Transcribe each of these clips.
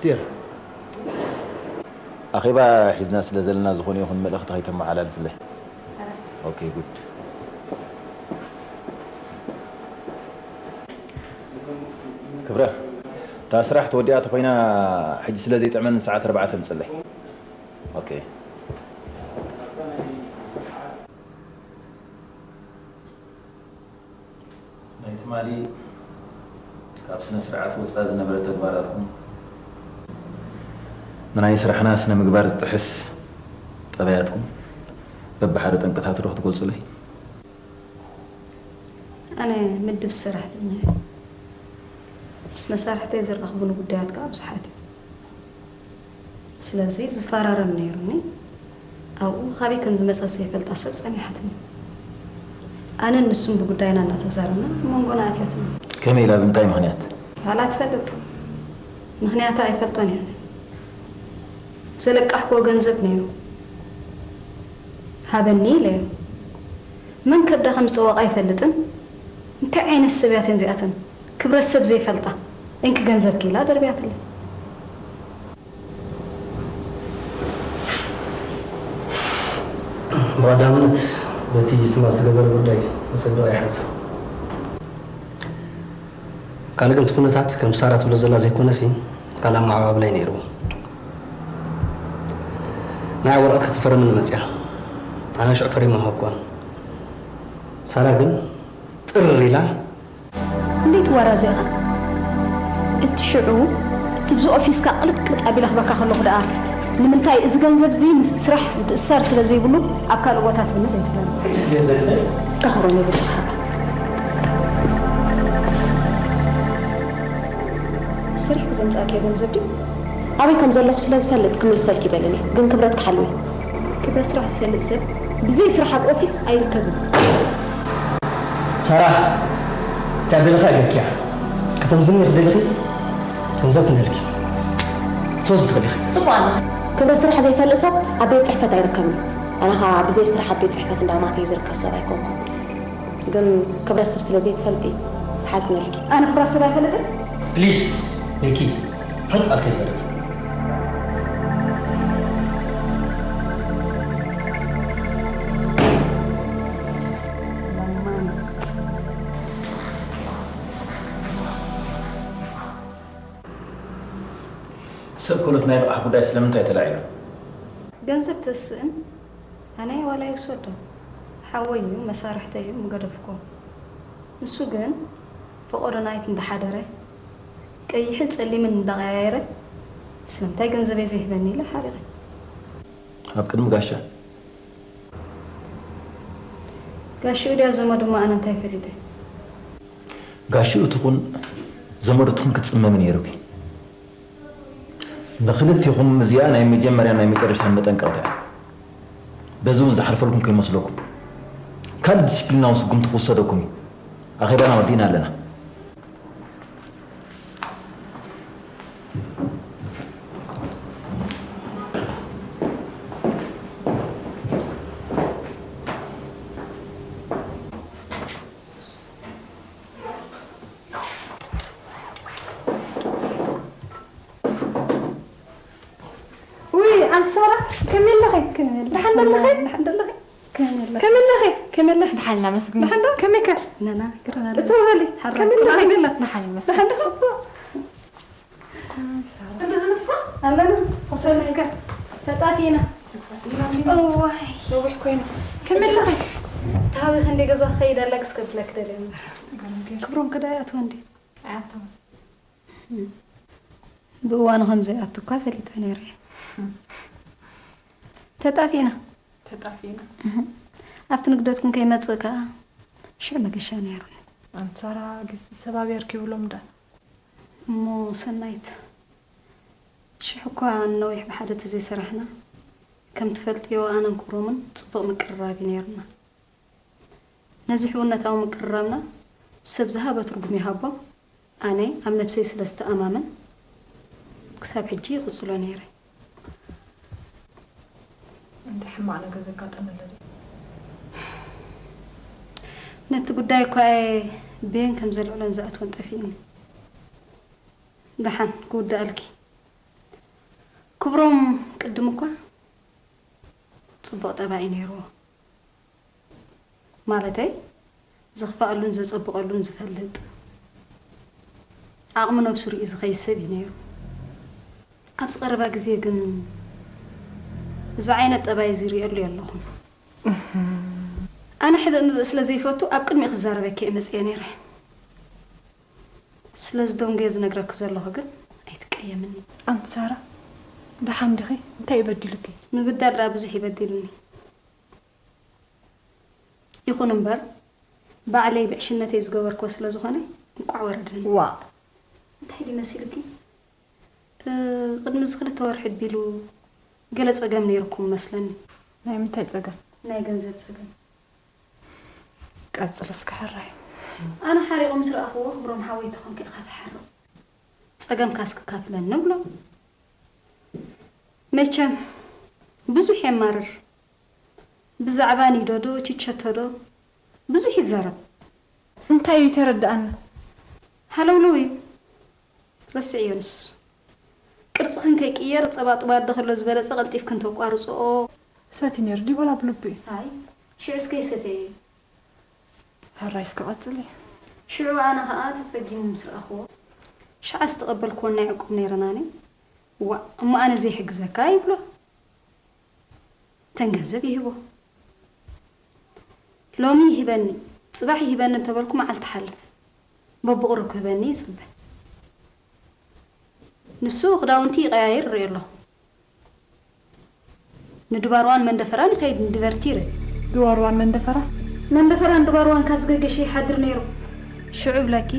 ዲር፣ ኣኼባ ሒዝና ስለ ዘለና ዝኾነ ይኹን መልእኽቲ ከይተመሓላልፍለይ። ኦኬ፣ ጉድ። ክብረ፣ እታ ስራሕ ተወዲኣ ተኾይና፣ ሕጂ ስለ ዘይጥዕመኒ ሰዓት ኣርባዕተ ምጽለይ። ኦኬ። ናይ ትማሊ ካብ ስነ ስርዓት ወጻኢ ዝነበረ ተግባራትኩም፣ ንናይ ስራሕና ስነ ምግባር ዝጥሕስ ጠባያትኩም በብሓደ ጠንቅታት ዶ ክትገልጹለይ? ኣነ ምድብ ሰራሕተኛ እየ። ምስ መሳርሕተይ ዘራኽቡኒ ጉዳያት ከኣ ብዙሓት እዮም። ስለዚ ዝፈራረም ነይሩኒ። ኣብኡ ካበይ ከም ዝመጸት ዘይፈልጣ ሰብ ጸኒሓትኒ። ኣነን ንሱን ብጉዳይና እናተዛረብና ኣብ መንጎና ኣትያትና። ከመይ ኢላ? ብምንታይ ምኽንያት? ባዕላ ትፈልጥ። ምኽንያታ ኣይፈልጦን እየ። ዘለቃሕክዎ ገንዘብ ነይሩ። ሃበኒ ኢለዮ። መን ከብዳ ከም ዝጠወቐ ኣይፈልጥን። እንታይ ዓይነት ሰብ እያ እተን እዚኣተን? ክብረት ሰብ ዘይፈልጣ። እንኪ ገንዘብኪ ኢላ ደርብያትለይ። ብቐዳምነት በቲ ትማል ዝገበረ ጉዳይ ኣጸቢቐ ይሓዞ። ካልእ ግን እቲ ኩነታት ከም ሳራ ትብሎ ዘላ ዘይኮነሲ ካልእ ኣመዓባብላ እዩ ነይርዎ። ንዓ ወረቐት ክትፈርመኒ መጺኣ። ኣነ ሽዑ ፈሪመ ሃብኳ። ሳራ ግን ጥር ኢላ። እንዴት ዋራ እዚኣ? እቲ ሽዑ እቲ ብዚ ኦፊስካ ቅልጥቅጥ ኣቢለ ክበካ ከለኹ ደኣ ንምንታይ እዚ ገንዘብ እዚ ምስ ስራሕ ምትእስሳር ስለ ዘይብሉ ኣብ ካልእ ቦታ ትብኒ ዘይትብለኒ? ተኽብሮም ይብሉ ጽሓባ። ስራሕ ዘምጻእክዮ ገንዘብ ድዩ? ኣበይ ከም ዘለኹ ስለ ዝፈልጥ ክምልሰልኪ ይደልን እየ፣ ግን ክብረት ክሓልዊ። ክብረት ስራሕ ዝፈልጥ ሰብ ብዘይ ስራሕ ኣብ ኦፊስ ኣይርከብን። ሳራ፣ እታ ደለኻ ይበኪያ። ከተምዝኒ ክደልኺ ገንዘብ ክንደልኪ ክትወስዲ ትኽእሊ ኢኺ። ጽቡቕ ኣለኻ። ክብረት ስራሕ ዘይፈልጥ ሰብ ኣብ ቤት ጽሕፈት ኣይርከብን። ኣነ ኸኣ ብዘይ ስራሕ ኣብ ቤት ጽሕፈት እንዳማተይ ዝርከብ ሰብ ኣይኮንኩን። ግን ክብረት ሰብ ስለ ዘይትፈልጢ ሓዝነልኪ። ኣነ ክብረት ሰብ ኣይፈልጥን። ፕሊስ ቤኪ፣ ሓንቲ ቃል ከይዘርጊ። ሰብ ክእለት ናይ ልቓሕ ጉዳይ ስለምንታይ ተላዒሉ? ገንዘብ ተስእን ኣነ ዋላ ይውሰዶ። ሓወይ እዩ፣ መሳርሕተይ እዩ፣ ምገደፍኩ። ንሱ ግን ፈቐዶ ናይት እንዳሓደረ፣ ቀይሕን ጸሊምን እንዳቐያየረ፣ ስለምንታይ ገንዘበይ ዘይህበኒ ኢለ ሓሪቐ። ኣብ ቅድሚ ጋሻ? ጋሽኡ ድያ ዘመዱ እሞ ኣነ እንታይ ፈሊጠ? ጋሽኡ ትኹን ዘመዱ ትኹን ክትጽመሚ ነይሩኪ። ንክልቲኹም እዚኣ ናይ መጀመርያን ናይ መጨረሽታን መጠንቀቕታ እያ። በዚ እውን ዝሓልፈልኩም ከይመስለኩም። ካልእ ዲስፕሊናዊ ስጉምቲ ክውሰደኩም እዩ። ኣኼባና ወዲእና ኣለና። ውይ፣ ኣንቲ ሳራ፣ ከመይ ኣለኺ? ከመይ ኣለኺ? ደሓን ደለኺ? ደሓን ደለኺ? ከመይ ኣለኺ? ከመይ ኣለኺ? ከመይ ኣለኺ? ደሓን እናመስግን። ደሓን ዶ? ከመይ ከ? ነና፣ ግርም ኣለ። እቶ በሊ፣ ሓራ፣ ከመይ ኣለኺ? ከመይ ኣለኺ? ደሓን ይመስገን። ደሓን ዶ? ክንዲ ዝምጥፋ? ኣለና። ሰለስከ። ተጣፊእና። እዋይ። ነዊሕ ኮይኑ። ከመይ ኣለኺ? ተሃዊኸ እንደ ገዛ ክኸይድ ኣላ፣ ክስከፍለክ ደልየ እምበር። ክብሮም ከ ደኣ ይኣትዎ እንድዩ? ኣይኣትዎን። ብእዋኑ ከም ዘይኣቱ እኳ ፈሊጠ ነይረ። ተጣፊእና። ተጣፊእና። እህ። ኣብቲ ንግደትኩም ከይመጽእ ከኣ ሽዑ መገሻ ነይሩኒ። ኣንቲ ሳራ ግዜ ሰብ ኣብየርኪ ይብሎም ዳ። እሞ ሰናይት፣ ሽሕ እኳ ንነዊሕ ብሓደ ተዘይሰራሕና፣ ከም ትፈልጥዮ ኣነን ክብሮምን ጽቡቕ ምቅርራብ እዩ ነይሩና። ነዚ ሕውነታዊ ምቅርራብና ሰብ ዝሃበ ትርጉም ይሃቦ። ኣነ ኣብ ነብሰይ ስለ ዝተኣማመን ክሳብ ሕጂ ይቕጽሎ ነይረ። እንታይ ሕማቕ ነገር ዘጋጠመ ኣሎ ድዩ? ነቲ ጉዳይ እኳ እየ በየን ከም ዘልዕሎን ዝኣትዎን ጠፊእኒ። ደሓን ክውድኣልኪ። ክብሮም ቅድም እኳ ጽቡቕ ጠባይ ነይርዎ። ማለተይ፣ ዘኽፍኣሉን ዘጸብቐሉን ዝፈልጥ፣ ዓቕሚ ነብሱ ርእዩ ዝኸይድ ሰብ እዩ ነይሩ። ኣብዚ ቀረባ ግዜ ግን እዚ ዓይነት ጠባይ እዚ ርእየሉ የለኹን። ኣነ ሕብእ ምብእ ስለ ዘይፈቱ ኣብ ቅድሚኡ ክዛረበኪ እየ መጽየ ነይረ። ስለ ዝደንጉየ ዝነግረኪ ዘለኹ ግን ኣይትቀየምኒ። ኣንቲ ሳራ፣ ደሓን ዲኺ? እንታይ እዩ በዲሉኪ? ምብዳል ደኣ ብዙሕ እዩ በዲሉኒ። ይኹን እምበር፣ ባዕለይ ብዕሽነተይ ዝገበርክዎ ስለ ዝኾነ እንቋዕ ወረደኒ። ዋእ! እንታይ ድዩ መሲልኪ? እ፣ ቅድሚ እዚ ክልተ ወርሒ ኣቢሉ ገለ ጸገም ነይርኩም መስለኒ። ናይ ምንታይ ጸገም? ናይ ገንዘብ ጸገም። ቀጽሊ እስከ ሕራይ። ኣነ ሓሪቑ ምስ ረኣኽዎ፣ ክብሮም ሓወይ ተኾንካ ኢኻ ትሓርቕ። ጸገምካ እስኪ ካፍለኒ ንብሎ። መቸም ብዙሕ የማርር። ብዛዕባ ኒዶ ዶ ችቸቶ ዶ ብዙሕ ይዛረብ። እንታይ እዩ ተረድኣና? ሃለውለው እዩ። ረስዕዮ ንሱ። ቅርጽኽን ከይቅየር ጸባ ጡብ ኣደ ከሎ ዝበለጸ ቀልጢፍክን ተቋርጽኦ። ሰቲ ነይሩ ድዩ ወላ ብልቡ እዩ? ኣይ፣ ሽዑስ ከይሰተየ እዩ። ሕራይ እስከ ቀጽሊ። ሽዑ ኣነ ኸኣ ተጸጊሙ ምስ ረኣኽዎ፣ ሸዓ ዝተቐበልክዎ ናይ ዕቁብ ነይረናኒ። ዋእ፣ እሞ ኣነ ዘይሕግዘካ ይብሎ። ተን ገንዘብ ይህቦ። ሎሚ ይህበኒ፣ ጽባሕ ይህበኒ እንተበልኩ መዓልቲ ሓልፍ። በብቑሩብ ክህበኒ ይጽበ። ንሱ ክዳውንቲ ይቐያይር እርኢ ኣለኹ። ንድባርዋን መንደፈራን ይኸይድ ንድቨርቲረ። ድባርዋን መንደፈራን? መንደፈራን ድባርዋን ካብ ዝገገሸ ይሓድር ነይሩ። ሽዑ ብለኪ፣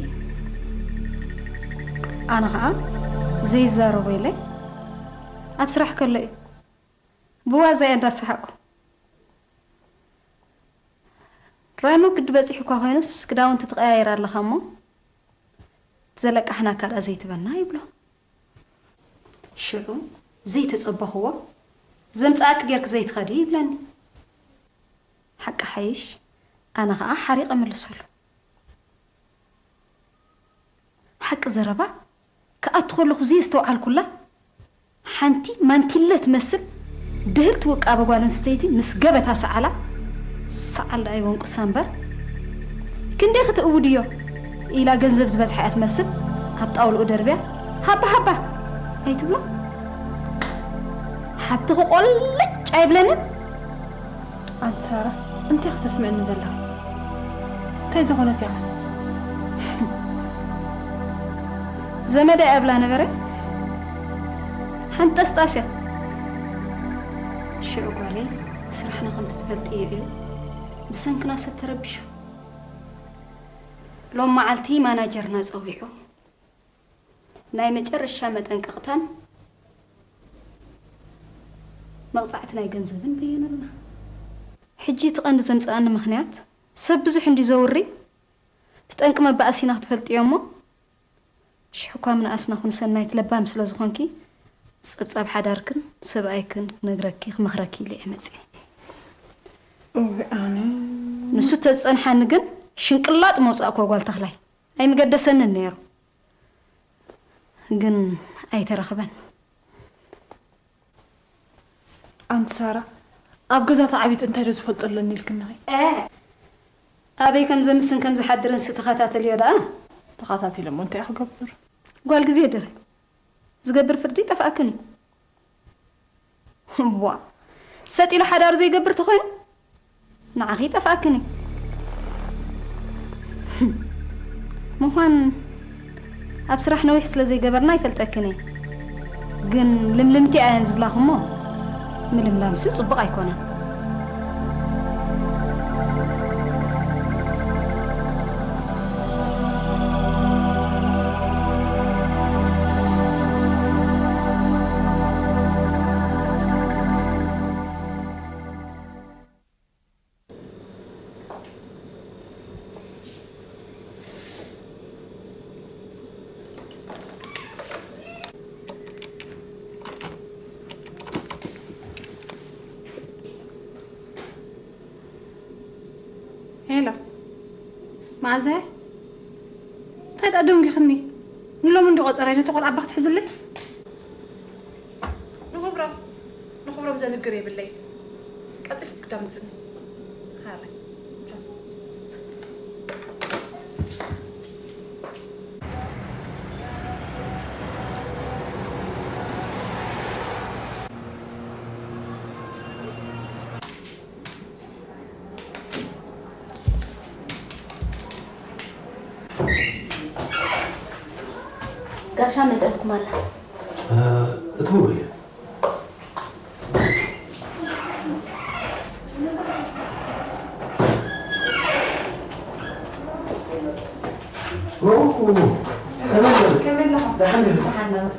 ኣነ ኸኣ ዘይዛረቦ ኢለ ኣብ ስራሕ ከሎ እዩ። ብዋዛ እየ እንዳሰሓቅኩ። ራሞ ግዲ በጺሑ እኳ ኮይኑስ ክዳውንቲ ትቀያይር ኣለኻ እሞ ዘለቃሕናካ ደኣ ዘይትበና ይብሎ። ሽዑ ዘይተጸበኽዎ ዘምጽኣኪ ጌርኪ ዘይትኸዲ ይብለኒ። ሓቂ ሓይሽ ኣነ ኸኣ ሓሪቐ መልሰሉ። ሓቂ ዘረባ ክኣቱ ከለኹ ዘየስተውዓልኩላ ሓንቲ ማንቲለ ትመስል ድህልቲ ውቃበ ጓል ኣንስተይቲ ምስ ገበታ ሰዓላ፣ ሰዓል ደኣ ይወንቁሳ እምበር፣ ክንደይ ክትእውድዮ ኢላ ገንዘብ ዝበዝሓ እያ ትመስል ኣብ ጣውልኡ ደርብያ፣ ሃባ ሃባ ኣይትብሎ። ሓብትኺ ቆለጭ ኣይብለንን። ኣንቲ ሳራ፣ እንታይ ከተስምዕኒ ዘለኺ? እንታይ ዝኾነት እያ? ዘመዳ እብላ ነበረ። ሓንጠስጣስ እያ። ሽዑ ጓለይ፣ ስራሕና ከምቲ ትፈልጥዮ እዩ። ብሰንክና ሰብ ተረቢሹ። ሎም መዓልቲ ማናጀርና ጸዊዑ። ናይ መጨረሻ መጠንቀቕታን መቕጻዕቲ ናይ ገንዘብን በየነልና። ሕጂ እቲ ቀንዲ ዘምጽኣኒ ምኽንያት፣ ሰብ ብዙሕ እንድዩ ዘውሪ፣ እቲ ጠንቂ መባእሲና ክትፈልጥዮ እሞ፣ ሽሕ እኳ ምንኣስና ኩኒ ሰናይት ለባም ስለ ዝኾንኪ፣ ጸብጻብ ሓዳርክን ሰብኣይክን ክነግረኪ፣ ክመኽረኪ ኢለ እየ መጽየ። እውይ ኣነ። ንሱ ተዝጸንሓኒ ግን ሽንቅላጥ መውጻእክዎ ጓል ተኽላይ። ኣይምገደሰንን ነይሩ። ግን ኣይተረኽበን። ኣንቲ ሳራ፣ ኣብ ገዛ ተዓቢጥ እንታይ ዶ ዝፈልጦ ኣለኒ ኢልክኒ ኸ? እ፣ ኣበይ ከም ዘምስን ከም ዝሓድርን ሲ ተኸታተልዮ ደኣ። ተኸታቲለ እሞ እንታይ ክገብር? ጓል ግዜ ድኺ? ዝገብር ፍርዲ ይጠፍኣክን እዩ። እዋ፣ ሰጥ ኢሉ ሓዳር ዘይገብር ተኾይኑ ንዓኺ ይጠፍኣክን እዩ። ምዃን ኣብ ስራሕ ነዊሕ ስለ ዘይገበርና ይፈልጠክን እየ። ግን ልምልምቲ ኣየን ዝብላኹ እሞ ምልምላምሲ ጽቡቕ ኣይኮነን። ሄሎ፣ መኣዛየ? እንታይ ደኣ ደንጒኽኒ? ንሎሚ እንዲ ቆጸረ ነቲ ቆልዓ ኣባ ክትሕዝለይ? ከም ዘንግር የብለይ። ቀልጢፍ ክዳምፅኒ። ሃረ። ጋሻ መጺኣትኩም ኣላ። እትው በል።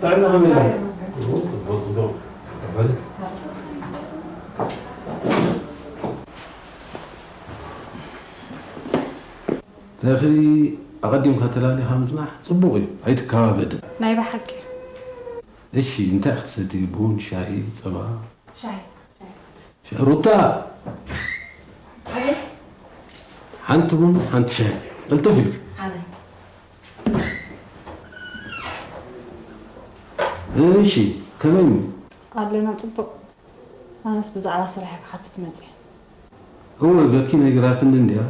ጥዕና ከመይ ኣሎ? ጽቡቕ ጽቡቕ። ረኺ ኣቐዲምካ ተላሊኻ ምጽናሕ ጽቡቕ እዩ፣ ኣይትከባበድን። ናይ ብሓቂ። እሺ እንታይ ክትሰቲ? ቡን፣ ሻሂ፣ ጸባ? ሻሂ። ሩታ! ሓንቲ ቡን ሓንቲ ሻሂ። ቅልጥፍ ኢልክ። እሺ ከመይ? ኣለና ጽቡቕ። ኣነስ ብዛዕባ ስራሕ ክሓትት መጽእ። እወ በኪ ነግራትኒ እንድያ።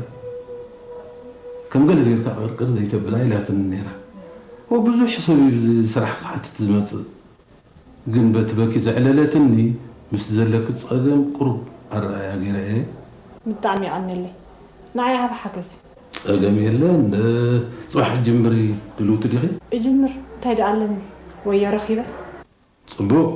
ከም ገለ ጌርካ ቅርቅር ዘይተብላ ኢላትኒ ነይራ። እወ ብዙሕ ሰብ እዩ ብዚ ስራሕ ክሓትት ዝመጽእ። ግን በቲ በኪ ዘዕለለትኒ ምስ ዘለኪ ጸገም ቁሩብ ኣረኣያ ገይረ እየ። ብጣዕሚ የቐንየለይ። ንዓይ ዓቢ ሓገዝ እዩ። ጸገም የለን። ጽባሕ ጅምሪ ድልውቲ ዲኺ? እጅምር እንታይ ደኣ ኣለኒ ወዮ ረኺበ። ጽቡቕ።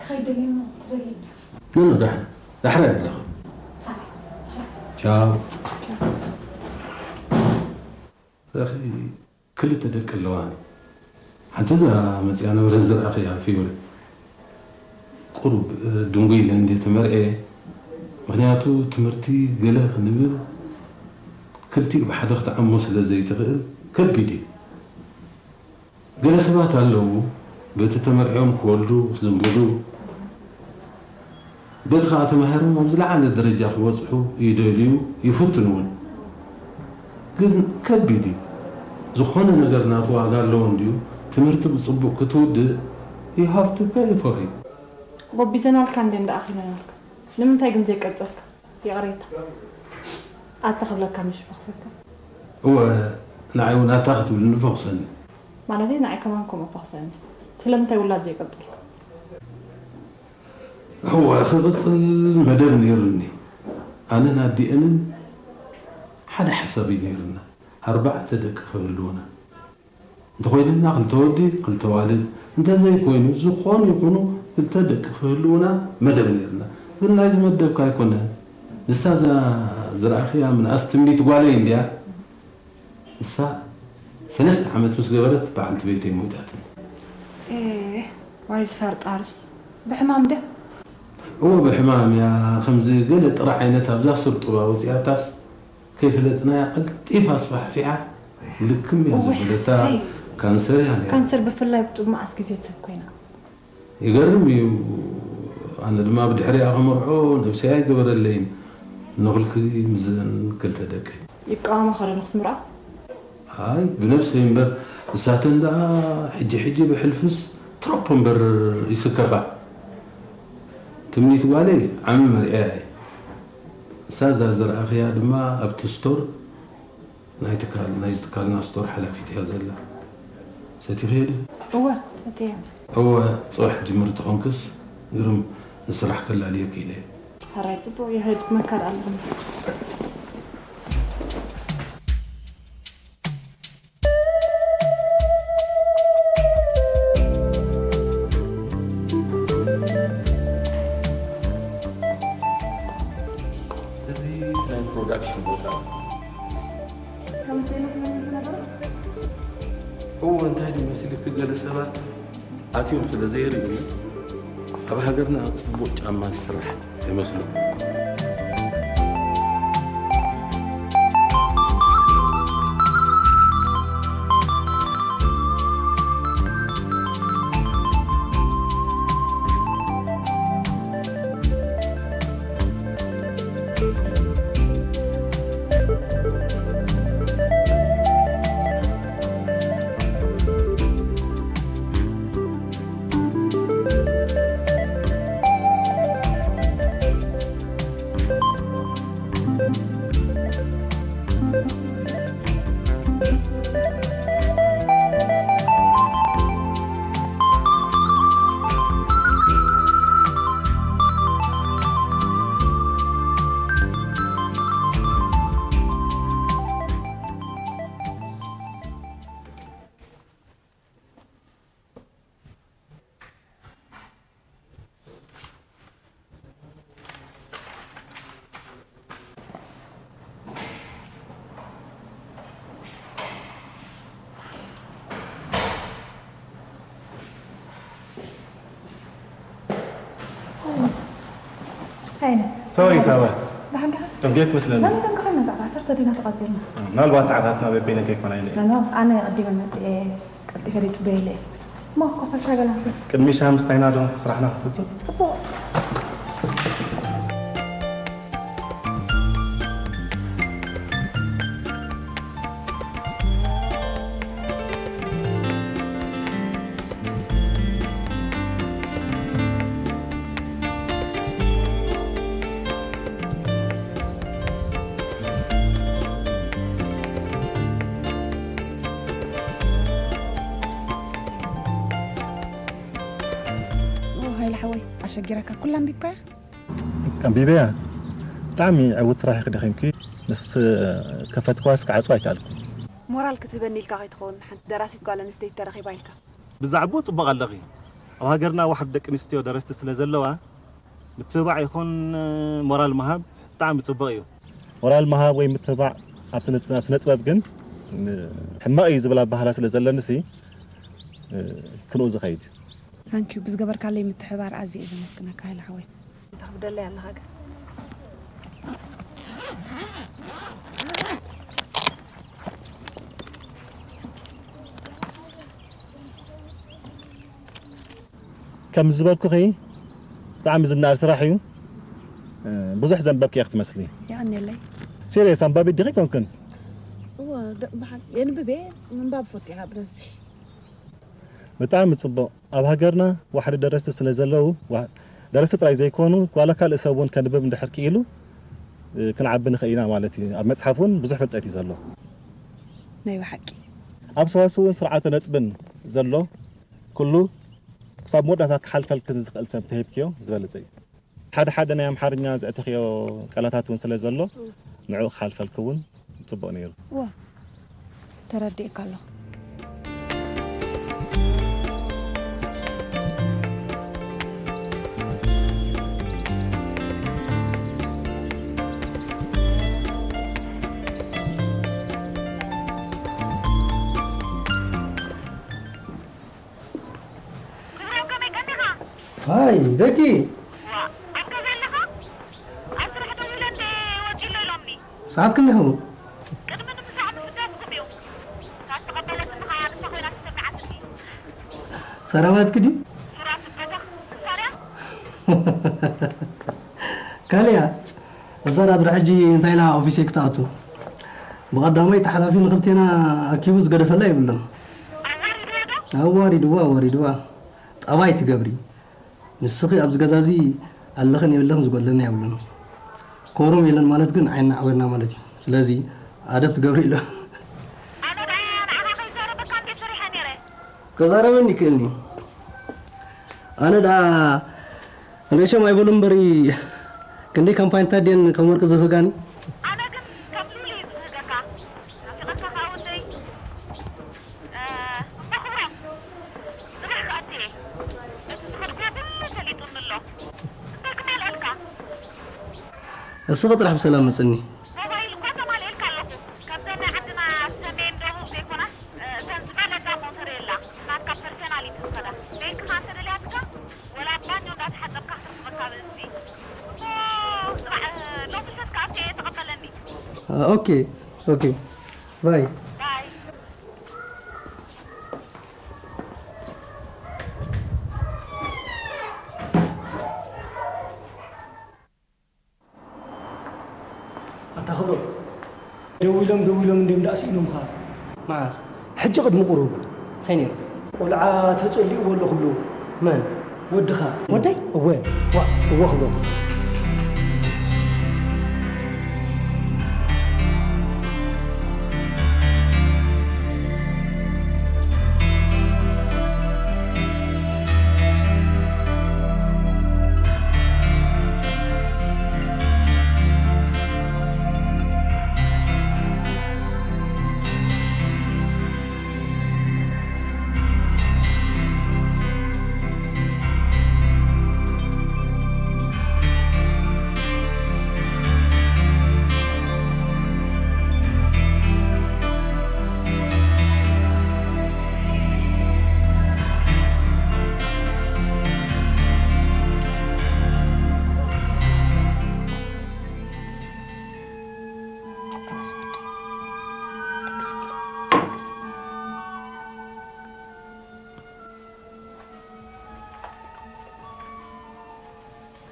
ክኸይድ ደልየ እሞ ትደልየ እንዳ ኖ ኖ ዳሕን ዳሕራይ ንራኸብ። ቻው። ረኺ ክልተ ደቂ ኣለዋኒ። ሓንቲ እዛ መፅያ ንብረት ዝረኣኽያ ፊዮሪ ቁሩብ ድንጉይ ኢለ እንድየ ተመርዕየ። ምኽንያቱ ትምህርቲ ገለ ክንብል ክልቲኡ ብሓደ ክትዓሞ ስለ ዘይትኽእል ከቢድ እዩ። ገለ ሰባት ኣለዉ በቲ ተመርዕዮም ክወልዱ፣ ክዝምዱ፣ በቲ ኸዓ ተማሂሮም ኣብ ዝለዓለ ደረጃ ክበፅሑ ይደልዩ፣ ይፍትኑ እውን። ግን ከቢድ እዩ። ዝኾነ ነገር ናቱ ዋጋ ኣለዎ እንድዩ። ትምህርቲ ብፅቡቕ ክትውድእ you have to pay for it። ጎቢዘናልካ እንዴ እንዳ ኣኺለናልካ ንምንታይ ግን ዘይቀጸልካ? ይቕሬታ ኣታ ክብለካ ምሽ ፈኽሰካ። እወ ንዓይ እውን ኣታ ክትብልኒ ፈኽሰኒ። ማለተይ ንዓይ ከማን ከምኡ ፈኽሰኒ። ስለምንታይ ውላድ ዘይቀጽል? እወ ክቕጽል መደብ ነይሩኒ። ኣነን ኣዲአንን ሓደ ሓሳብ እዩ ነይሩና። ኣርባዕተ ደቂ ክህልውና። እንተኾይንና ክልተ ወዲ ክልተ ዋልድ፣ እንተዘይኮይኑ ዝኾኑ ይኹኑ ክልተ ደቂ ክህልውና መደብ ነይርና። ግን ናይዚ መደብካ ኣይኮነን። ንሳ እዛ ዝረኣኽያ ምንኣስ ትምኒት ጓለይ እንድያ። ንሳ ሰለስተ ዓመት ምስ ገበረት በዓልቲ ቤተይ ሞይታትኒ። ኤህ ዋይ ዝፈርጣርስ ብሕማም ድያ? እወ ብሕማም እያ። ከምዚ ገለ ጥረ ዓይነት ኣብዛ ስርጡባ ወፂኣታስ ከይፈለጥናያ ቀልጢፋ ኣስፋሕፊሓ ልክም እያ ዘበለታ። ካንሰር እያ ነይራ። ካንሰር ብፍላይ ብጡብ መዓስ ግዜ ትህብ ኮይና? ይገርም እዩ። ኣነ ድማ ብድሕሪኣ ከመርዖ ነብሰይ ኣይገበረለይን። ንኹልኪ ምስዘን ክልተ ደቂ ይቃወማ ከሎ ንክትምርዖ? ኣይ ብነብሰይ እምበር እሳተን ደኣ ሕጂ ሕጂ ብሕልፍስ ትረፖ እምበር ይስከፋ። ትምኒት ጓለይ ዓሚ መርዕያ እየ። እሳ እዛ ዝረኣኽያ ድማ ኣብቲ ስቶር ናይ ትካል ናይዚ ትካልና ስቶር ሓላፊት እያ ዘላ። ሰቲኽዮ ድዩ? እወ ሰትየ። እወ ጽባሕ ጅምር ተኾንክስ ግርም ንስራሕ ከላልየኪ ኢለ እየ። ሕራይ ጽቡቕ ይኸድመካ ደኣ ኣለኹ። እዚ ናይ ፕሮዳክሽን ቦታ ከምዚ ይመስለኒ ዝነበረ እዎ እንታይ ድዩ መሲልኪ ገለ ሰባት ኣትዮም ስለ ዘይርእዩ ኣብ ሃገርና ጽቡቕ ጫማ ዝስራሕ ኣይመስሉን። ሶሪ ሳባ። ደሓን ዲኻ? ደንጌት መስለኒ። ናበይ ደንግኻ? ኢና ሰዓት ዓሰርተ ዲና ተቐጺርና? ምናልባት ሰዓታትና በበይነን ከይኮና ኢለ እየ። ምናልባት ኣነ ቀዲመ መጺኤ፣ ቀልጢፈ ይጽበየ ኢለ እየ። እሞ ኮፈሻ ገላንሰ። ቅድሚ ሻሂ ምስታይና ዶ ስራሕና ክትፍጽም? ጽቡቕ። ኦ፣ ሃይለ ሓወይ፣ ኣሸጊረካ ኩላ ኣንቢብካያ? ኣንቢበያ። ብጣዕሚ ዕውት ስራሕ ኢኺ ደኺምኪ። ምስ ከፈትክዋስ ክዓጽዋ ኣይከኣልኩን። ሞራል ክትህበኒ ኢልካ ከይትኸውን፣ ሓንቲ ደራሲት ጓል ኣንስተይቲ ተረኺባ ኢልካ። ብዛዕባኡ ጽቡቕ ኣለኺ። ኣብ ሃገርና ዋሕዲ ደቂ ኣንስትዮ ደረስቲ ስለ ዘለዋ፣ ምትብባዕ ይኹን ሞራል ምሃብ ብጣዕሚ ጽቡቕ እዩ። ሞራል ምሃብ ወይ ምትብባዕ ኣብ ስነ-፣ ኣብ ስነ ጥበብ ግን ሕማቕ እዩ ዝብል ኣበሃህላ ስለ ዘለንሲ፣ ክንኡ ዝኸይድ እዩ። ታንኪዩ፣ ብዝገበርካለይ ምትሕባር ኣዝየ እየ ዘመስግነካ ሃይለ ሓወይ። እንታይ ክብደለይ ኣለኻ ግን? ከም ዝበልኩኺ ብጣዕሚ ዝነኣድ ስራሕ እዩ። ብዙሕ ዘንበብኪ ኢኺ ትመስሊ። የቐንየለይ። ሲሪየስ ኣንባቢት ዲኺ ኮንክን? እወ፣ ደ-፣ ብሓቂ የንብብ እየ። ምንባብ ፈትየ ብነብሰይ። ብጣዕሚ ጽቡቕ። ኣብ ሃገርና ዋሕዲ ደረስቲ ስለ ዘለዉ፣ ዋ-፣ ደረስቲ ጥራይ ዘይኮኑ፣ ዋላ ካልእ ሰብ እውን ከንብብ እንድሕር ክኢሉ፣ እ፣ ክንዓቢ ንኽእል ኢና ማለት እዩ። ኣብ መጽሓፍ እውን ብዙሕ ፍልጠት እዩ ዘሎ። ናይ ብሓቂ። ኣብ ሰዋስውን ስርዓተ ነጥብን ዘሎ ኩሉ ክሳብ መወዳእታ ክሓልፈልክን ዝኽእል ሰብ እንተሂብክዮ ዝበለጸ እዩ። ሓደ ሓደ ናይ ኣምሓርኛ ዘዕተኽዮ ቃላታት እውን ስለ ዘሎ፣ ንዕኡ ክሓልፈልኪ እውን ጽቡቕ ነይሩ። ዋ፣ ተረዲኤካ ኣለኹ። ክብሮም፣ ከመይ ቀኒኻ? ሃይ፣ ደቂ። ዋ፣ ኣብ ገዛ ኣለኻ? ኣብ ስራሕ ደው ኢለ እንደ ወጺእ ኣሎ ኢሎምኒ። ሰዓት ክንደይ ይኸውን? ቅድሚ ንምሳሕ ምፍዳስኩም እዩ። ካብ ተቐበለትኒ ኸኣ ንሳ ኮይና ተሰሚዓትኒ። ሰራማት ክዲ? ሱራ ትበተኽ፣ ንሳ ድያ? ካልያ። እዛ ናትራ ሕጂ እንታይ ኢላ ኦፊሰይ ክትኣቱ? ብቐዳማይ እቲ ሓላፊ ንኽልቴና ኣኪቡ ዝገደፈላ የብሉን። ኣዋሪድዋ ዶ? ኣዋሪድዋ፣ ኣዋሪድዋ። ጠባይ ትገብሪ። ንስኺ ኣብዚ ገዛ እዚ ኣለኽን የብለኽን ዝጎድለና የብሉን። ኮሮም የለን ማለት ግን ዓይንና ዓዊርና ማለት እዩ። ስለዚ ኣደብ ትገብሪ ኣሎ። ኣነ ደኣ ንዓኻ ከይዛረበካ እንዴ ፈሪሐ ነይረ። ከዛረበኒ ይክእልኒ። ኣነ ደኣ ርእሶም ኣይበሉ እምበሪ፣ ክንደይ ካምፓኒታት ድየን ከም ወርቂ ዝህጋኒ? ኣነ ግን ከም ሉል እየ ዝህገካ። ናፊቐካ ከኣ ወደይ። እ፣ እሞ ክብሮም፣ ስራሕ ክኣቱ እየ። እቲ ዝኸድኩዎ ኩሉ ሰሊጡኒ ኣሎ። እንታይ ክመልኣልካ? እስኺ ጥራሕ ብሰላም ምጽኒ። ሞባይል እኳ ተማልኤልካ ኣለኹ። ካብዘን ናይ ዓድና ሰሜን ደቡብ ዘይኮናስ፣ እ፣ እተን ዝበለጻ ሞተር የላ። ናትካ ፐርሰናል እዩ ዝኸዳ። ደይንካ ከኣ እንተደልያትካ፣ ወላ ኣብ ባኞ እንዳተሓጸብካ ክስበካ ብህዝቢ። እሞ፣ ጽባሕ፣ እ፣ ሎሚ ምሸት ከኣ እየ ተቐበለኒ። ኦኬ፣ ኦኬ። ባይ። ባይ። ኣታ ክብሮም፣ ደዊሎም ደዊሎም እንድዮም ደኣ ስኢኖምኻ። መዓስ? ሕጂ ቅድሚ ቁሩብ። እንታይ ነይሩ? ቆልዓ ተጸሊእዎ ኣሎ ክብሉ። መን? ወድኻ። ወደይ? እወ። ዋእ፣ እወ ክብሮም።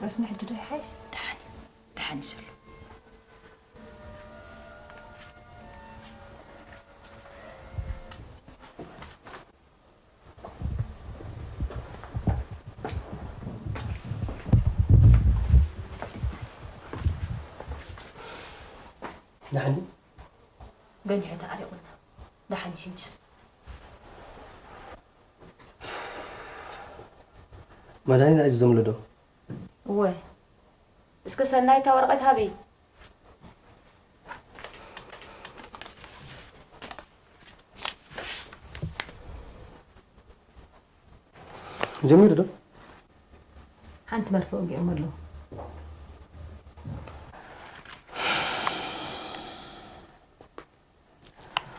በስኒ ሕጂ ዶ ይሓይሽ? ደሓን እዩ። ደሓን እዩ ዘሎ። ደሓን እዩ። ገኒሑ ተዓሪቑና። ደሓን እዩ ሕጅስ። መድሃኒት ኣይዘምሎ ዶ? እወ። እስከ ሰናይታ ወረቐት ሃቢ። ጀሚሩ ዶ? ሓንቲ መርፌ ወጊኦም ኣለዉ።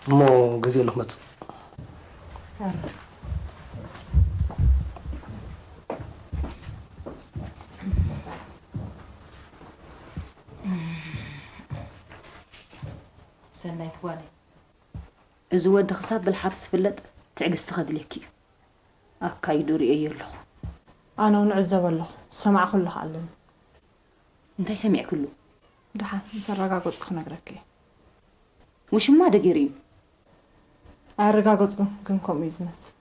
እሞ ግዜ ኣሎ ክመጽእ። ሰናይት ጓለይ፣ እዚ ወዲ ክሳብ ብልሓቱ ዝፍለጥ ትዕግስቲ ከድልየኪ እዩ። ኣካይዱ ርእየዮ ኣለኹ። ኣነ እውን እዕዘብ ኣለኹ፣ ዝሰማዕኩሉ ከኣ ኣለኒ። እንታይ ሰሚዕክሉ? ደሓን ምስ ኣረጋገጽኩ ክነግረኪ እየ። ውሽማ ዶ ገይሩ እዩ? ኣየረጋገጽኩን፣ ግን ከምኡ እዩ ዝመስል።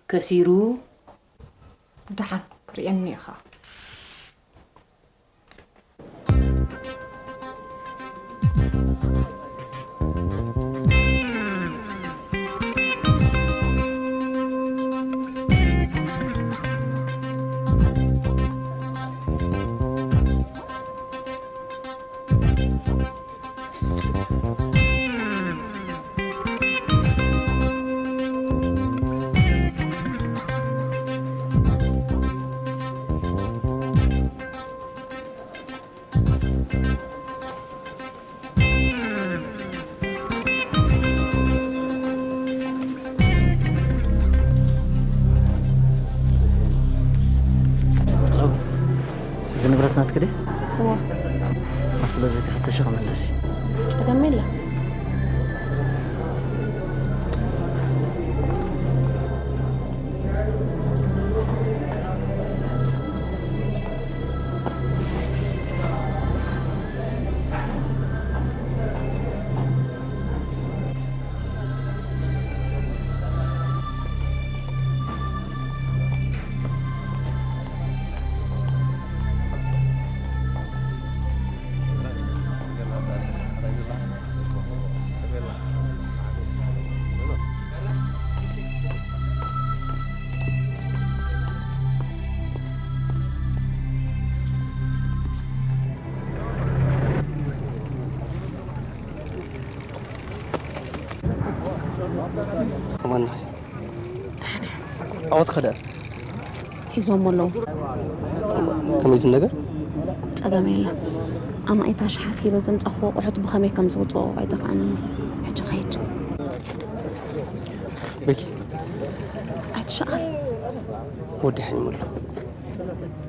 ከሲሩ? ደሓን ክርእየኒ እዩ ኸኣ። ሄሎ፣ እዚ ንብረት ናትኪ ድዩ? እወ። ስለዚ ተፈተሸ ክምለስ እዩ። ጸገም የለን። ከማን ዓወት ከደ ሒዞም ኣለዉ። ከመይ ዝነገር? ጸገም የለን። ኣማኢት ኣሽሓት ሂበ ዘምጻኽዎ ኣቑሑት ብኸመይ ከም ዝውጽኦ ኣይጠፍኣንን እዩ። ሕጂ ኸይድ። ቤኪ። ኣይትሸቐል። ወዲ ሓይሙሉ።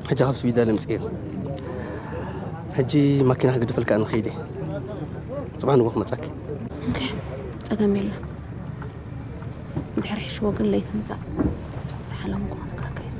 ሕጂ ካብ ስዊዳ ለምጽዮ። ሕጂ ማኪና ክግድፈልካ ንኸይድ እየ። ጽባሕ ንግሆ ክመጻኪ። ኦኬ፣ ጸገም የለን። እንድሕር ሕሽዎ ግን ለይቲ ምጻእ። ዝሓለምኩ ክነግረካ እየ።